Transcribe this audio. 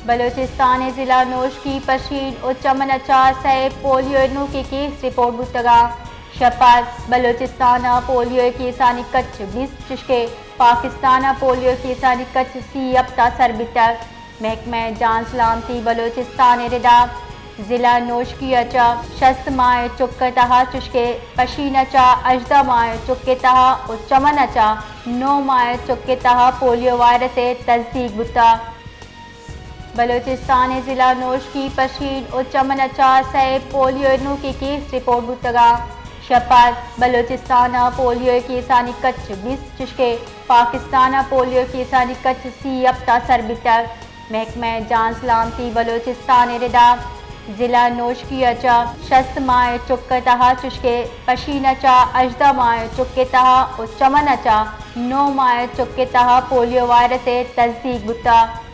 بلوچستان ءِ ضلع نوشکی، پشین ءُ چمن ءَ چہ سئے پولیو ءِ نوکیں کیس رپورٹ بوتگ اَنت۔ شپاد بلوچستان ءَ پولیو ءِ کیسانی کچ بیست، چشکہ پاکستان ءَ پولیو ءِ کیسانی کچ سی ءُ ہپت ءَ سر بیتگ۔ محکمہ جان سلامتی بلوچستان ءِ ردا ضلع نوشکی ءَ چہ شست ماہ ءِ چک ءِ تہا، چشکہ پشین ءَ چہ ہژدہ ماہ ءِ چک ءِ تہا ءُ چمن ءَ چہ نو ماہ ءِ چک ءِ تہا پولیو وائرس ءِ تصدیق بوتگ۔ بلوچستان ءِ ضلع نوشکی، پشین ءُ چمن ءَ چہ سئے پولیو ءِ نوکیں کیس رپورٹ بوتگ اَنت۔ شپاد بلوچستان ءَ پولیو ءِ کیسانی کچ بیست، چشکہ پاکستان ءَ پولیو ءِ کیسانی کچ سی ءُ ہپت ءَ سر بیتگ۔ محکمہ جان سلامتی بلوچستان ءِ ردا ضلع نوشکی ءَ چہ شست ماہ ءِ چک ءِ تہا، چشکہ پشین ءَ چہ ہژدہ ماہ ءِ چک ءِ تہا ءُ چمن ءَ چہ نو ماہ ءِ چک ءِ تہا پولیو وائرس ءِ تصدیق بوتگ۔